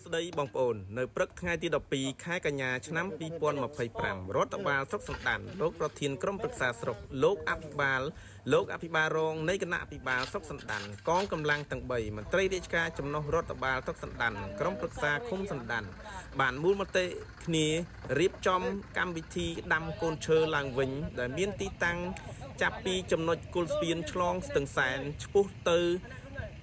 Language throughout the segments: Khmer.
ស្តីបងប្អូននៅព្រឹកថ្ងៃទី12ខែកញ្ញាឆ្នាំ2025រដ្ឋបាលស្រុកសណ្ដានលោកប្រធានក្រុមប្រឹក្សាស្រុកលោកអភិបាលលោកអភិបាលរងនៃគណៈអភិបាលស្រុកសណ្ដានកងកម្លាំងទាំង3មន្ត្រីរាជការចំណុះរដ្ឋបាលស្រុកសណ្ដានក្រុមប្រឹក្សាឃុំសណ្ដានបានមូលមតិគ្នារៀបចំកម្មវិធីដាំកូនឈើឡើងវិញដែលមានទីតាំងចាប់ពីចំណុចគល់ស្ពានឆ្លងស្ទឹងសែនឆ្ពោះទៅ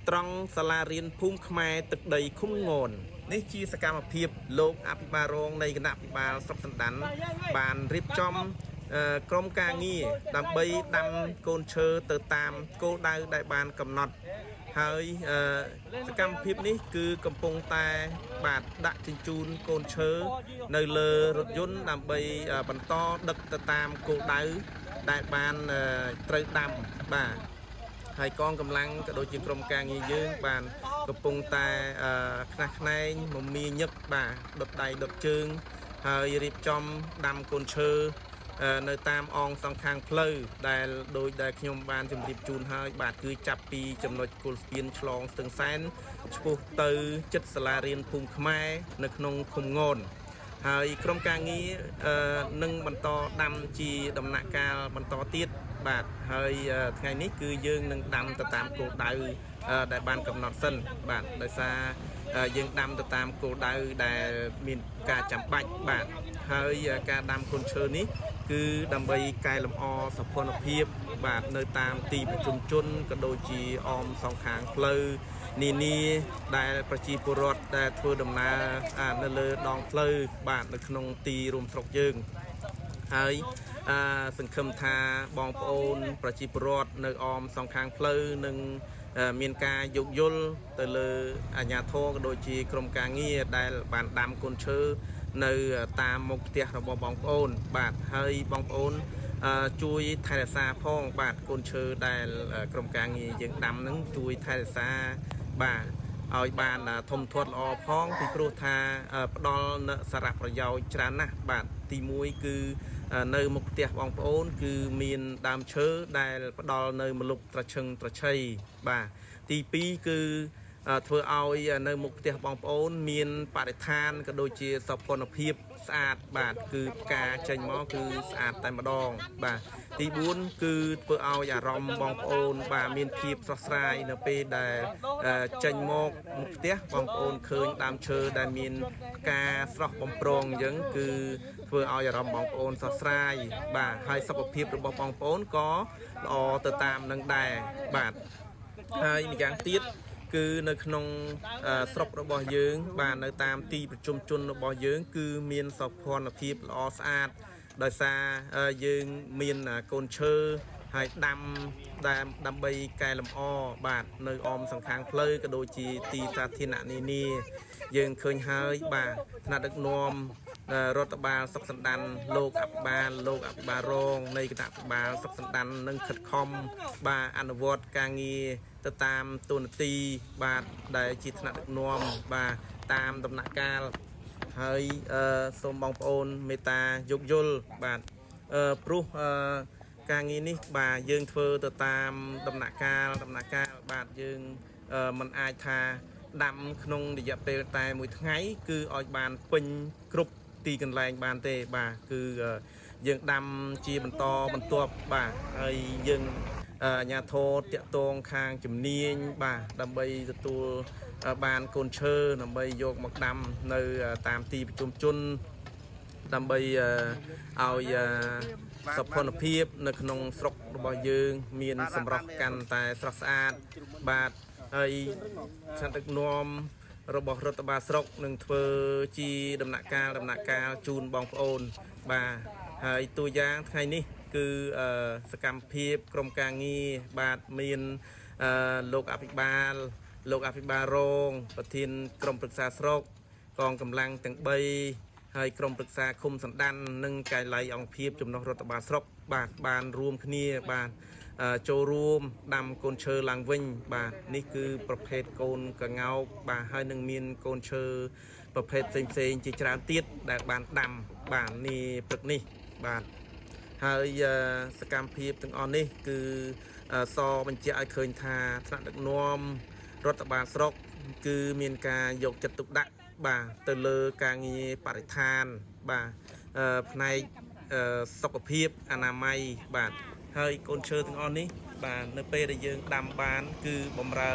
ត្រង់សាលារៀនភូមិខ្មែរទឹកដីឃុំងននេះជាសកម្មភាពលោកអភិបាលរងនៃគណៈអភិបាលស្រុកសណ្ដានបានរៀបចំក្រុមការងារដើម្បីដាំកូនឈើទៅតាមគោលដៅដែលបានកំណត់ហើយសកម្មភាពនេះគឺកំពុងតែបាទដាក់ជញ្ជូនកូនឈើនៅលើរថយន្តដើម្បីបន្តដឹកទៅតាមគោលដៅដែលបានត្រូវដាំបាទ ហើយកងកម្លាំងក៏ដូចជាក្រុមការងារយើងបានកំពុងតែខ្នះខ្នែងមមាញឹកបាទដុតដៃដុតជើងហើយរៀបចំដាំកូនឈើនៅតាមអងសងខាងផ្លូវដែលដោយដែលខ្ញុំបានជម្រាបជូនហើយបាទគឺចាប់ពីចំណុចគល់ស្ពានឆ្លងស្ទឹងសែនឆ្ពោះទៅចិត្តសាលារៀនភូមិខ្មែរនៅក្នុងឃុំងន ហើយក្រុមការងារនឹងបន្តដាំជាដំណាក់កាលបន្តទៀតបាទហើយថ្ងៃនេះគឺយើងនឹងដាំទៅតាមគោលដៅដែលបានកំណត់សិនបាទដោយសារយើងដាំទៅតាមគោលដៅដែលមានការចាំបាច់បាទហើយការដាំកូនឈើនេះគឺដើម្បីកែលម្អសោភណភាពបាទនៅតាមទីប្រជុំជនក៏ដូចជាអមសងខាងផ្លូវនានាដែលប្រជាពលរដ្ឋដែលធ្វើដំណើរនៅលើដងផ្លូវបាទនៅក្នុងទីរួមស្រុកយើង ហើយសង្ឃឹមថាបងប្អូនប្រជាពលរដ្ឋនៅអមសងខាងផ្លូវនឹងមានការយោគយល់ទៅលើអាជ្ញាធរក៏ដូចជាក្រុមការងារដែលបានដាំកូនឈើនៅតាមមុខផ្ទះរបស់បងប្អូនបាទហើយបងប្អូនជួយថែរក្សាផងបាទកូនឈើដែលក្រុមការងារយើងដាំនឹងជួយថែរក្សាបាទឲ្យបានធំធាត់ល្អផងពីព្រោះថាផ្ដល់នូវសារៈប្រយោជន៍ច្រើនណាស់បាទទី1គឺនៅមុខផ្ទះបងប្អូន គឺមានដើមឈើដែលផ្ដល់នៅម្លប់ត្រឈឹងត្រឈៃបាទទី2គឺធ្វើឲ្យនៅមុខផ្ទះបងប្អូន មានបរិស្ថានក៏ដូចជាសោភ័ណភាពស្អាតបាទគឺផ្កាចេញមកគឺស្អាតតែម្ដងបាទទី4គឺធ្វើឲ្យអារម្មណ៍បងប្អូន បាទមានភាពស្រស់ស្រាយនៅពេលដែលចេញមកមុខផ្ទះបងប្អូនឃើញដើមឈើដែលមានផ្កាស្រស់បំព្រងអញ្ចឹងគឺធ្វើឲ្យអារម្មណ៍បងប្អូនស្រស់ស្រាយបាទហើយសុខភាពរបស់បងប្អូនក៏ល្អទៅតាមនឹងដែរបាទហើយម្យ៉ាងទៀតគឺនៅក្នុងស្រុករបស់យើង បាទនៅតាមទីប្រជុំជនរបស់យើង គឺមានសោភ័ណភាពល្អស្អាតដោយសារយើងមានកូនឈើហើយដាំដែលដើម្បីកែលម្អបាទនៅអមសងខាងផ្លូវក៏ដូចជាទីសាធារណៈនានាយើងឃើញហើយបាទថ្នាក់ដឹកនាំរដ្ឋបាលស្រុកសណ្ដានលោកអភិបាលលោកអភិបាលរងនៃគណៈអភិបាលស្រុកសណ្ដាននឹងខិតខំបាទអនុវត្តការងារទៅតាមតួនាទីបាទដែលជាថ្នាក់ដឹកនាំបាទតាមដំណាក់កាលហើយសូមបងប្អូនមេត្តាយោគយល់បាទព្រោះការងារនេះបាទយើងធ្វើទៅតាមដំណាក់កាលដំណាក់កាលបាទយើងមិនអាចថាដាំក្នុងរយៈពេលតែមួយថ្ងៃ គឺឲ្យបានពេញគ្រប់ទីកន្លែងបានទេបាទគឺយើងដាំជាបន្តបន្ទាប់បាទហើយយើងអាជ្ញាធរតាក់ទងខាងជំនាញបាទដើម្បីទទួលបានកូនឈើដើម្បីយកមកដាំនៅតាមទីប្រជុំជន ដើម្បីឲ្យសោភណភាពនៅក្នុងស្រុករបស់យើង មានសម្រស់កាន់តែស្រស់ស្អាតបាទហើយថ្នាក់ដឹកនាំរបស់រដ្ឋបាលស្រុកនឹងធ្វើជាដំណាក់កាលដំណាក់កាលជូនបងប្អូនបាទហើយតួយ៉ាងថ្ងៃនេះគឺសកម្មភាពក្រុមការងារបាទមានលោកអភិបាលលោកអភិបាលរងប្រធានក្រុមប្រឹក្សាស្រុកកងកម្លាំងទាំង3ហើយក្រុមប្រឹក្សាឃុំសណ្ដាននិងកែល័យអង្គភាពចំណុះរដ្ឋបាលស្រុកបាទបានរួមគ្នាបាទចូលរួមដាំកូនឈើឡើងវិញបាទនេះគឺប្រភេទកូនកង្កោកបាទហើយនឹងមានកូនឈើប្រភេទផ្សេងៗជាច្រើនទៀតដែលបានដាំបាទនេះព្រឹកនេះបាទហើយសកម្មភាពទាំងអស់នេះគឺសបញ្ជាក់ឲ្យឃើញថាថ្នាក់ដឹកនាំរដ្ឋបាលស្រុក គឺមានការយកចិត្តទុកដាក់បាទទៅលើការងារបរិស្ថានបាទអឺផ្នែកអឺសុខភាពអនាម័យបាទហើយកូនឈើទាំងអស់នេះបាទនៅពេលដែលយើងដាំបាន គឺបំរើ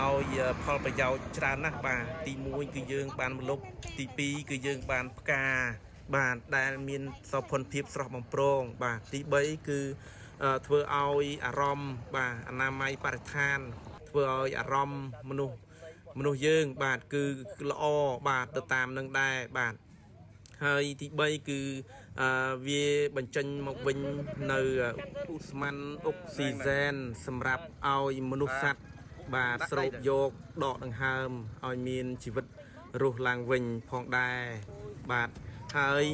ឲ្យផលប្រយោជន៍ច្រើនណាស់បាទទី1គឺយើងបានម្លប់ទី2គឺយើងបានផ្កាបាទដែលមានសោភ័ណភាពស្រស់បំព្រងបាទទី3គឺអឺធ្វើឲ្យអារម្មណ៍បាទអនាម័យបរិស្ថាន ធ្វើឲ្យអារម្មណ៍មនុស្សមនុស្សយើង បាទគឺល្អបាទទៅតាមនឹងដែរបាទហើយទី3គឺអឺវាបញ្ចេញមកវិញនៅឧស្ម័នអុកស៊ីហ្សែនសម្រាប់ឲ្យមនុស្សសត្វបាទស្រូបយកដកដង្ហើមឲ្យមានជីវិតរស់ឡើងវិញផងដែរបាទហើយ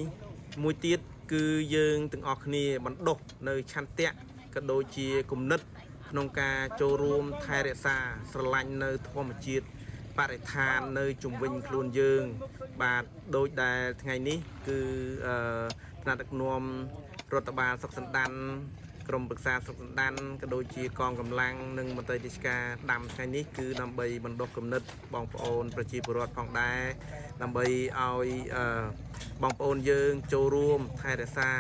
មួយទៀតគឺយើងទាំងអស់គ្នាបណ្ដុះនៅឆន្ទៈក៏ដូចជាគំនិត ក្នុងការចូលរួមថែរក្សាស្រឡាញ់នៅធម្មជាតិបរិស្ថាននៅជុំវិញខ្លួនយើង បាទដូចដែលថ្ងៃនេះគឺអឺថ្នាក់ដឹកនាំរដ្ឋបាលស្រុកសណ្ដានក្រុមប្រឹក្សាស្រុកសណ្ដានក៏ដូចជាកងកម្លាំងនិងមន្ត្រីរាជការដាំថ្ងៃនេះគឺដើម្បីបណ្ដុះគំនិតបងប្អូនប្រជាពលរដ្ឋផងដែរដើម្បីឲ្យអឺបងប្អូនយើងចូលរួមថែរក្សា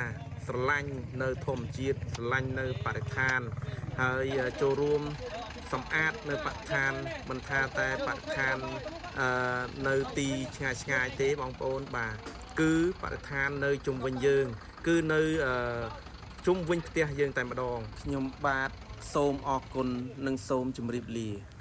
ស្រឡាញ់នៅធម្មជាតិស្រឡាញ់នៅបរិស្ថាន ហើយចូលរួមសម្អាតនៅបរិស្ថានមិនថាតែបរិស្ថានអឺនៅទីឆ្ងាយឆ្ងាយទេបងប្អូនបាទគឺបរិស្ថាននៅជុំវិញយើង គឺនៅអឺជុំវិញផ្ទះយើងតែម្ដងខ្ញុំបាទសូមអរគុណនិងសូមជម្រាបលា។